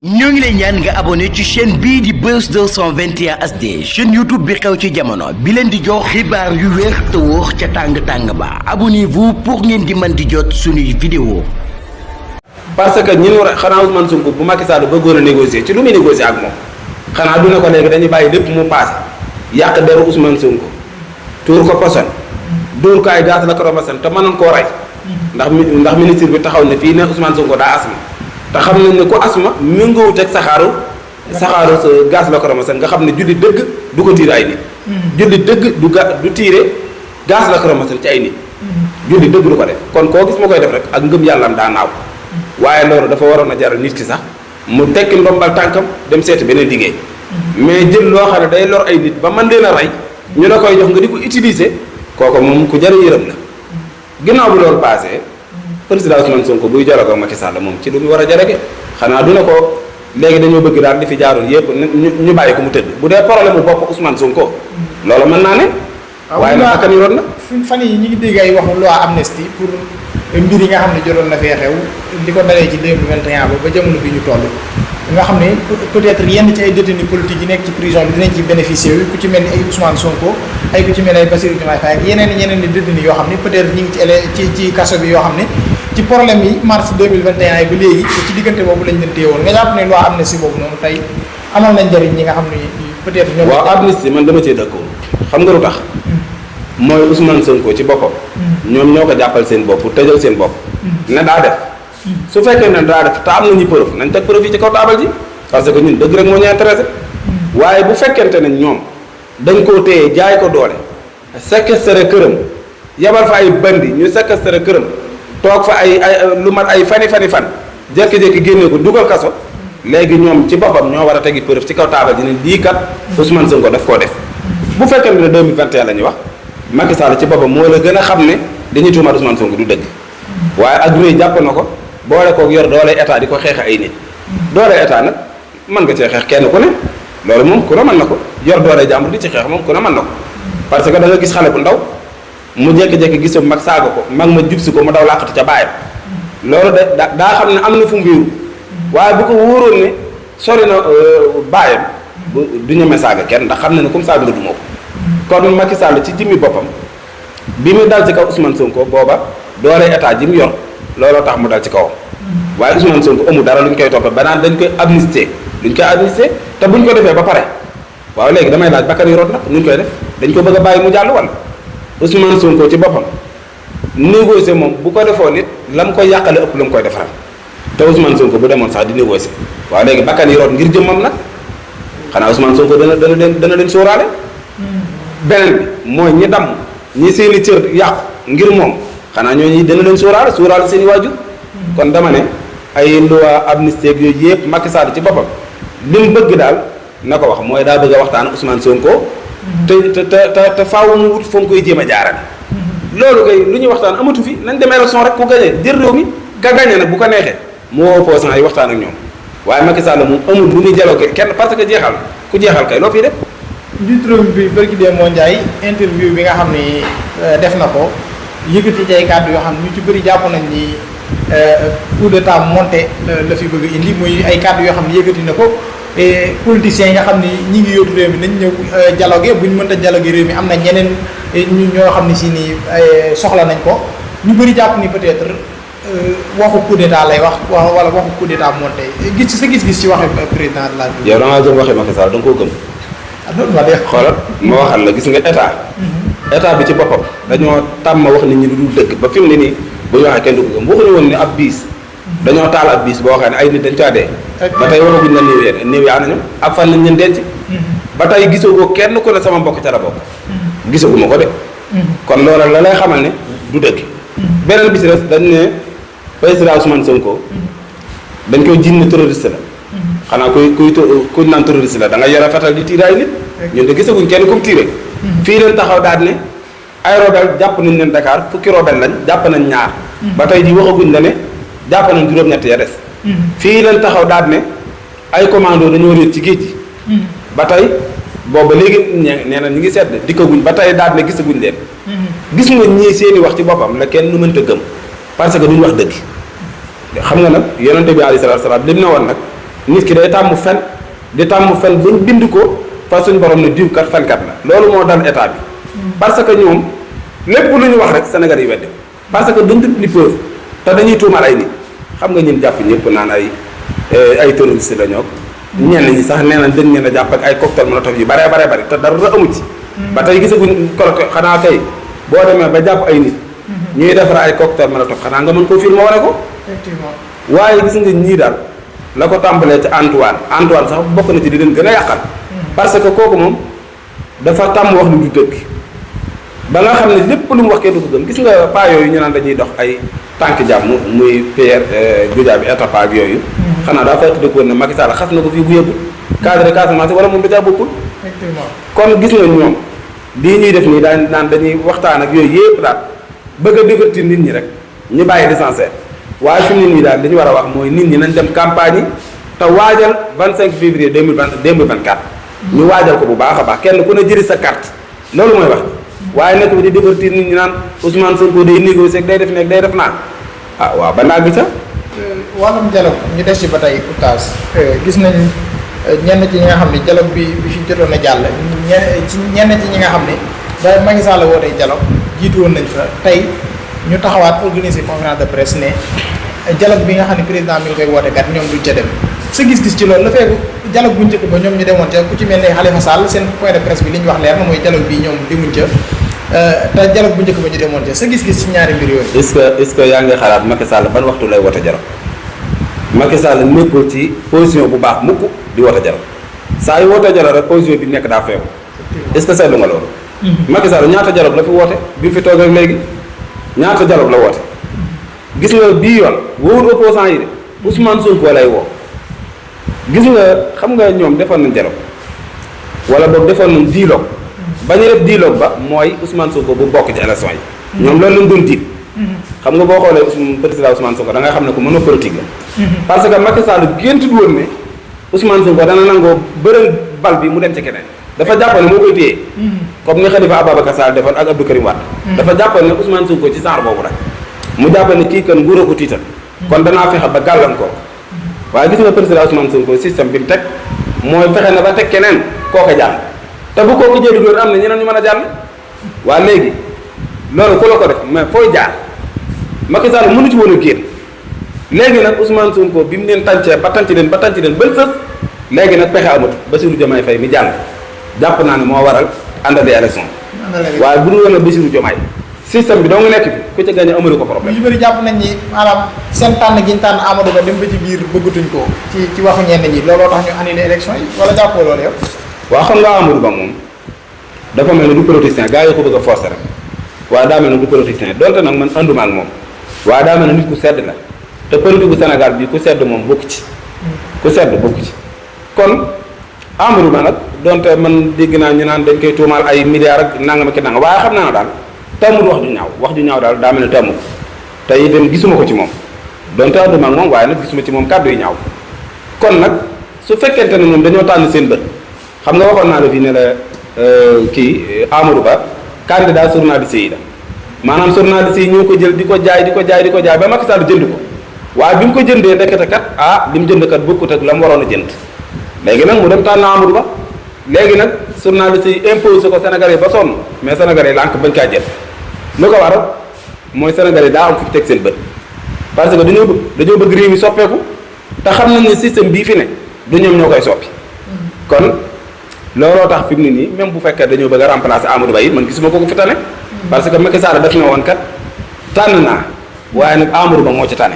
ñoo ngi lay ñaan nga abonné ci chaîne bii di Buzz 221 HD chaîne YouTube bi xew ci jamono bi leen di jox xibaar yu wér te wóor ca tàng-tàng ba abonnez-vous pour ngeen di mën di jot suñuy vidéo. parce que ñi war a xanaa Ousmane Sonko bu Macky Sall bëggoon a négocier ci lu muy négocier ak moom xanaa du ne ko léegi dañuy bàyyi lépp mu passé yàq deru Ousmane Sonko tuur ko poson dóor ko ay gaz lacrymogène te mënoon koo rey ndax ministre bi taxaw ne fii ne Ousmane Sonko daa asma te xam nañ ne ku asma méngoowut ak saxaaru gaz lacrymogène nga xam ne julli dëgg du ko tiire ay nit julli dëgg du tiire gaz lacrymogène ci ay nit julli dëgg du ko def kon koo gis ma koy def rek ak ngëm yàllam daa naaw waaye loolu dafa waroon a jaral nit ki sax mu tekki ndombal tànkam dem seeti beneen liggéey mais jël loo xam ne day lor ay nit ba mën leen a rey ñu la koy jox nga di ko utiliser kooku moom ku jar yërëm la ginnaaw bu loolu passé président Ousmane Sonko buy joro ko Macky Sall moom ci lu mu war a jarage xanaa du na ko léegi dañoo bëgg daal di fi jaaroon yëpp ñu bàyyi ko mu tëdd bu dee problème mu bopp Ousmane Sonko loolu mën naa ne waaye nag akkan yoon na fan yi ñu ngi dégg ay waxu loi amnistie pour mbir yi nga xam ne jotoon na fee xew li ko dalee ci 2021 ba jamono bi ñu toll nga xam ne peut-être yenn ci ay détenus politiques yi nekk ci prison bi dinañ ci bénéficier yu ku ci mel ni ay Ousmane Sonko ay ku ci mel ni ay Bassirou Diomaye Faye ak yeneen ni détenus yoo xam ne peut-être ñu ngi ci kaso bi yoo xam ne ci problème yi mars 2021 yi ba léegi ci diggante boobu lañ leen téye woon nga jàpp ne loi amnistie boobu noonu tey amal nañ njëriñ ñi nga xam ne peut-être ñoom waaw amnistie man dama cee dëkkoon xam nga lu tax mooy Ousmane Sonko ci boppam ñoom ñoo ko jàppal seen bopp tëjal seen bopp ne daa def su fekkee ne daa def te am nañu preuve nañ teg preuve yi ci kaw taabal ji parce que ñun dëgg rek moo ñu intéressé waaye bu fekkente ne ñoom dañ koo téye jaay ko doole séquestré këram yabal fa ay bandi ñu séquestré këram toog fa ay lu mat ay fan jékki-jékki génne ko dugal kaso léegi ñoom ci boppam ñoo war a tegi preuve ci kaw taabal ji ne lii kat Ousmane Sonko daf koo def bu fekkente ne 2021 la ñuy wax Macky Sall ci boppam moo la gën a xam ne dañuy tuumaat Ousmane Sonko du dëgg waaye ak réy jàpp na ko boole koog yor doole état di ko xeex ay nit doole état nag mën nga cee xeex kenn ku ne loolu moom ku ne mën na ko yor doole jàmbur di ci xeex moom ku ne mën na ko parce que da nga gis xale bu ndaw mu jékki-jékki gis mag saaga ko mag ma jubsi ko mu daw làqatu ca baayam loolu de daa xam ne am na fu mu wéeru waaye bu ko wóoroon ne sori na baayam du ñeme saaga kenn ndax xam na ne comme saaga nga du moo ko kon Macky Sall ci jëmmi boppam bi mu dal ci kaw Ousmane Sonko booba doole état ji mu yor looloo tax mu dal ci kawam waaye Ousmane Sonko amul dara lu ñu koy toppee ba naan dañ koy amnistie luñ koy amnistie te buñ ko defee ba pare waaw léegi damay laaj bakkan yi root nag nuñ koy def dañ ko bëgg a bàyyi mu jàll wala Ousmane Sonko ci boppam négocier moom bu ko defoon nit la mu koy yàqale ëpp la mu koy defaral te Ousmane Sonko bu demoon sax di négocier waaw léegi bakkan yi root ngir jëmmam nag xanaa Ousmane Sonko dana leen sóoraale beneen bi mooy ñi damm ñi seeni cër yàqu ngir moom xanaa ñooñu dana leen sóoraale seen i waajur kon dama ne ay loi amnistie ak yooyu yëpp Macky Sall ci boppam li mu bëgg daal na ko wax mooy daa bëgg a waxtaan Ousmane Sonko te faaw mu wut fa mu koy jéem a jaarale loolu kay lu ñuy waxtaan amatu fi nañ dem élection rek ku gagné jël réew mi ka gagné nag bu ko neexee mu woo opposant yi waxtaan ak ñoom waaye Macky Sall moom amul lu muy dialogue kenn parce que ku jeexal kay loo fiy def njiitu réew mi bi bërki dee moo Ndiaye interview bi nga xam ni def na ko yëkkati ci ay kàddu yoo xam ne ñu ci bëri jàpp nañ ni coup d'état monté la fi bëgg indi muy ay kàddu yoo xam ne yëkkati na ko politiciens yi nga xam ni ñi ngi yóotu réew mi nañ ñëw dialogue buñ mënta dialogue réew mi am na ñeneen ñoo xam ne si ni soxla nañ ko ñu bëri jàpp ni peut-être waxu coup d'état lay wax wala waxu coup d'état monté gis-gis ci waxi président de la République. yow da ngaa gëm waxi Macky Sall da nga koo gëm xoolal ma waxal la gis nga état bi ci boppam dañoo tàmm wax nit ñi lu dul dëgg ba fi mu ne nii bu ñu waxee kenn du ko gëm waxuñu woon ne ab biis dañoo taal ab biis boo xam ne ay nit dañ caa dee ba tey waxaguñ la néew yaa nañu ak fan lañ leen denc ba tey gisagoo kenn ku ne sama mbokk ca la bokk gisaguma ko de kon loola la lay xamal ne du dëgg beneen bi ci des dañ ne président Ousmane Sonko dañ koy jiin ne terroriste la xanaa kuy naan terroriste la da nga yore fetal di tiire ay nit ñun de gisaguñ kenn comme tiire fii leen taxaw daal ne ay rebelle jàpp nañ leen Dakar fukki rebelle lañ jàpp nañ ñaar ba tey ji waxaguñ la ne jàpp nañ juróom-ñett ya des fii leen taxaw daal ne ay commando dañoo réer ci géej gi ba tey booba léegi nee na ñu ngi seet dikkaguñ ba tey daal ne gisaguñ leen gis nga ñii seeni wax ci boppam la kenn nu mënta gëm parce que duñ wax dëgg xam nga nag yonente bi alayhi salaatu salaam lim na woon nag nit ki day tàmm fen di tàmm fen bañ bind ko fa suñu borom ne diw kat fenkat la loolu moo dal état bi parce que ñoom lépp lu ñu wax rek Sénégal yi weddi parce que dañ dëpp li preuve te dañuy tuumal ay nit xam nga ñun jàpp ñëpp naan ay terroriste la ñoo ñenn ñi sax nee nañ dañ leen a jàpp ak ay cocktail molotov yu bare bare te dara amu ci ba tey gisaguñ kolote xanaa kay boo demee ba jàpp ay nit ñuy defar ay cocktail molotov xanaa nga mën koo filmer wane ko effectivement waaye gis nga ñii daal la ko tàmbalee ci Antoine sax bokk na ci di leen gën a yàqal parce que kooku moom dafa tàmm wax lu du dëgg ba nga xam ne lépp lu mu wax kenn du ko gëm gis nga paa yooyu ñu naan dañuy dox ay tànk jàmm muy Pierre Goudiaby Atepa ak yooyu xanaa daa fay dëkkoon ne Macky Sall xas na ko fii bu yëgul cadre Casamance wala moom da caa bokkul effectivement kon gis nga ñoom lii ñuy def nii daan naan dañuy waxtaan ak yooyu yëpp daal bëgg a divertir nit ñi rek ñu bàyyi l'essentiel waaye fi nit ñi daal li ñu war a wax mooy nit ñi nañ dem campagne yi te waajal 25 février 2024 ñu waajal ko bu baax a baax kenn ku ne jëri sa carte loolu mooy wax waaye nekk bi di divertir nit ñi naan Ousmane Sonko day négocier day def nekk day def naa ah waaw ba naa gi ca wàllum dialogue ñu des ci ba tey oustaz gis nañ ñenn ci ñi nga xam ne dialogue bi fi jotoon a jàll ñenn ci ñi nga xam ne da Macky Sall wootee dialogue jiitu woon nañ fa tey ñu taxawaat organiser conférence de presse ne dialogue bi nga xam ne président mi ngi koy woote kat ñoom duñ ca dem sa gis-gis ci loolu la fekk dialogue bu njëkk ba ñoom ñu demoon ca ku ci mel ne Khalifa Sall seen point de presse bi li ñu wax leer na mooy dialogue bi ñoom demuñ ca te dialogue bu njëkk ba ñu demoon ca sa gis-gis ci ñaari mbir yooyu. est-ce que yaa ngi xalaat Macky Sall ban waxtu lay wote dialogue Macky Sall nekkul ci position bu baax mukk di wote dialogue saa yu wote dialogue rek position bi nekk daa feewu est-ce que seetlu nga loolu. Macky Sall ñaata dialogue la fi woote bi fi toog rek léegi ñaata dialogue la woote gis nga bii yoon wóorul opposant yi de Ousmane Sonko lay woo. gis nga xam nga ñoom defoon nañ dialogue wala boog defoon nañ dialogue ba ñu def dialogue ba mooy Ousmane Sonko bu bokk ci élection yi ñoom loolu lañ doon diil xam nga boo xoolee président Ousmane Sonko da nga xam ne ko mën a politique la parce que Macky Sall géntut woon ne Ousmane Sonko dana nangoo bërël bal bi mu dem ci keneen dafa jàppoon ne moo koy téye comme ni Khalifa Ababacar Sall defoon ak Abdou Karim Wade dafa jàppoon ne Ousmane Sonko ci genre boobu rek mu jàppoon ne kii kan nguur a ko tiital kon danaa fexe ba gàllankoor waaye gis nga président Ousmane Sonko système bi mu teg mooy fexe na ba teg keneen kooka jàll te bu kooku jëli loolu am na ñeneen ñu mën a jàll waaye léegi loolu ku la ko def mais fooy jaar Macky Sall mënu ci woon a génn léegi nag Ousmane Sonko bi mu leen tàncee ba tànc leen ba sës léegi nag pexe amatu Bassirou Diomaye Faye mi jàll jàpp naa ne moo waral àndale élection waaye bu dul woon a Bassirou Diomaye système bi doo nga nekk fi ku ca gagné amalu ko problème. yu bëri jàpp nañ ni maanaam seen tànn gi ñu tànn Amadou Ba dem ba ci biir bëggatuñ ko ci waxu ñenn ñi looloo tax ñu annulé élection yi wala jàppoo loolu yow. waaw xam nga Amadou Ba moom dafa mel ne du politicien gars yi ko bëgg a forcer rek waaye daa mel ne du politicien donte nag man anduma ak moom waaye daa mel ne nit ku sedd la te politique bu Sénégal bi ku sedd moom bokk ci. ku sedd bokk ci kon Amadou Ba nag donte man dégg naa ñu naan dañ koy tuumaal ay milliards ak nangam ak nangam waaye xam naa ne daal. tàmmul wax ju ñaaw daal daa mel ne tàmmu te itam gisuma ko ci moom donte ànduma ak moom waaye nag gisuma ci moom kàddu yu ñaaw kon nag su fekkente ne moom dañoo tànn seen bët xam nga waxoon naa la fii ne la kii Amadou Ba candidat journaliste yi la maanaam journaliste yi ñoo ko jël di ko jaay ba Macky Sall jënd ko waaye bi mu ko jëndee ndekete kat li mu jënd kat bokkut ak la mu waroon a jënd léegi nag mu dem tànn Amadou Ba léegi nag journaliste yi imposé ko Sénégalais ba sonn mais Sénégalais lànk bañ kaa jël lu ko waral mooy Sénégal yi daa am fu teg seen bët parce que dañoo bëgg réew mi soppeeku te xam nañ ne système bii fi ne du ñoom ñoo koy soppi kon looloo tax fi mu ne nii même bu fekkee dañoo bëgg a remplacer Amadou Ba yi man gisuma ko fi tane parce que Macky Sall def na woon kat tànn naa waaye nag Amadou Ba moo ci tane